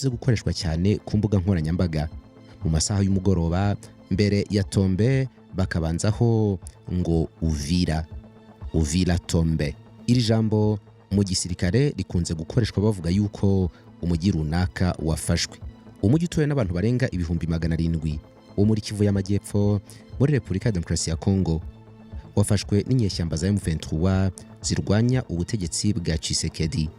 Gukoreshwa cyane ku mbuga nkoranyambaga mu masaha y'umugoroba mbere ya Tombe, bakabanzaho ngo "Uvira, Uvira tombe". Iri jambo mu gisirikare rikunze gukoreshwa bavuga yuko umujyi runaka wafashwe. Umujyi utuwe n'abantu barenga 700,000 wo muri Kivu y'Amajyepfo muri Repubulika ya Demokarasi ya Kongo wafashwe n'inyeshyamba za M23 zirwanya ubutegetsi bwa Tshisekedi.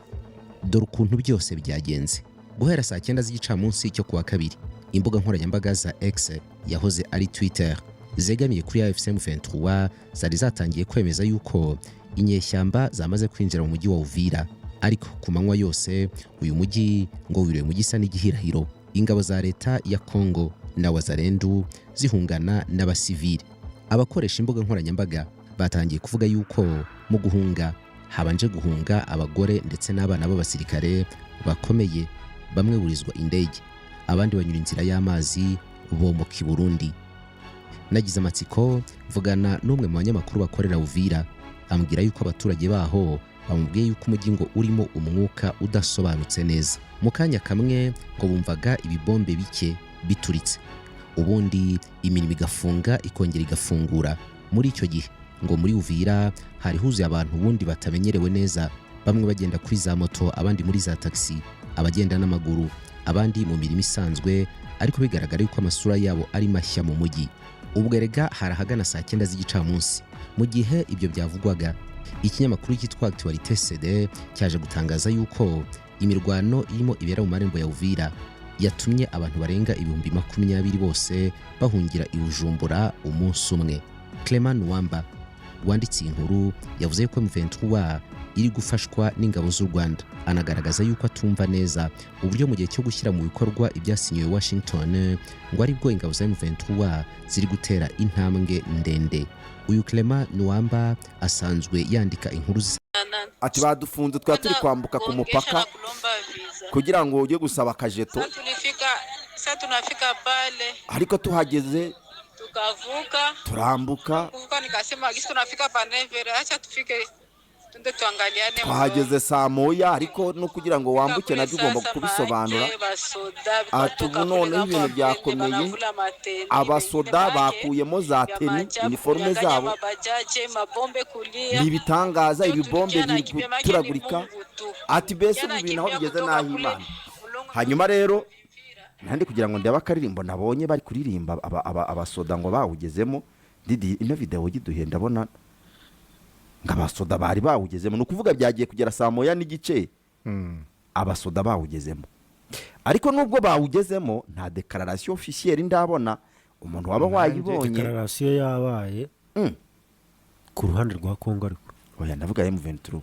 Dore ukuntu byose byagenze. Guhera saa 9 z'igicamunsi cyo kuwa kabiri, imbuga nkoranyambaga za X, yahoze ari Twitter, zegamiye kuri AFC M23 zari zatangiye kwemeza yuko inyeshyamba zamaze kwinjira mu mujyi wa Uvira. Ariko ku manywa yose uyu mujyi ngo wiriwe mu gisa n'igihirahiro, ingabo za leta ya Congo na Wazalendu zihungana n'abasivili. Abakoresha imbuga nkoranyambaga batangiye kuvuga yuko mu guhunga habanje guhunga abagore ndetse n'abana b'abasirikare bakomeye. Bamwe burizwa indege, abandi banyura inzira y'amazi bomoka i Burundi. Nagize amatsiko mvugana n'umwe mu banyamakuru bakorera Uvira, ambwira yuko abaturage baho bamubwiye yuko umujyi ngo urimo umwuka udasobanutse neza. Mu kanya kamwe ngo bumvaga ibibombe bike bituritse, ubundi imirimo igafunga ikongera igafungura. Muri icyo gihe ngo muri Uvira hari huzuye abantu ubundi batamenyerewe neza, bamwe bagenda kuri za moto, abandi muri za taxi, abagenda n'amaguru, abandi mu mirimo isanzwe, ariko bigaragara yuko amasura yabo ari mashya mu mujyi. Ubwo erega hari ahagana saa 9 z'igicamunsi. Mu gihe ibyo byavugwaga, ikinyamakuru cyitwa Actualité CD cyaje gutangaza yuko imirwano irimo ibera mu marembo ya Uvira yatumye abantu barenga 20,000 bose bahungira i Bujumbura umunsi umwe. Clement Nuwamba wanditse iyi nkuru yavuze ko M23 iri gufashwa n'ingabo z'u Rwanda, anagaragaza yuko atumva neza uburyo mu gihe cyo gushyira mu bikorwa ibyasinyiwe Washington ngo aribwo ingabo za M23 ziri gutera intambwe ndende. Uyu Clement Nuwamba asanzwe yandika inkuru zisa Ati badufunze, twari turi kwambuka ku mupaka kugira ngo ujye gusaba akajeto. Sasa tunafika pale Ariko tuhageze tukavuka turambuka. Kuvuka, nikasema gisi tunafika pa 9h, acha tufike tunde tuangaliane. Twahageze saa 1, ariko no kugira ngo wambuke nabyo ugomba kubisobanura. Ati ubu noneho ibintu byakomeye, abasoda bakuyemo za tenue, uniforme zabo, ni ibitangaza, ibibombe biri guturagurika. Ati mbese ubu ibintu aho bigeze n'aho Imana. Hanyuma rero nandi kugira ngo ndebe akaririmbo nabonye bari kuririmba abasoda ngo bawugezemo. Didi, ino videwo giduhe, ndabona ngo abasoda bari bawugezemo. Ni ukuvuga byagiye kugera saa 1:30 abasoda bawugezemo. Ariko nubwo bawugezemo, nta déclaration officielle ndabona. Umuntu waba wayibonye? Déclaration yabaye ku ruhande rwa Kongo, ariko Oya, ndavuga M23.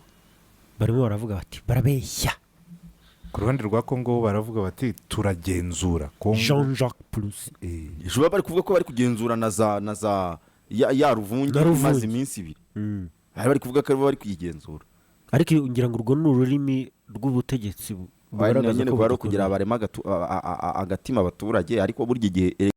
Barimo baravuga bati barabeshya. Ku ruhande rwa Kongo baravuga bati turagenzura Kongo. Jean Jacques Purusi. Ejo baba bari kuvuga ko bari kugenzura na za ya Ruvungi Na Ruvungi. imaze iminsi 2. Bari kuvuga ko aribo bari kuyigenzura. Ariko ngira ngo urwo ni ururimi rw'ubutegetsi bugaragaza nyine ko kuba ari ukugira budakomeye. barema agatima abaturage, ariko burya igihe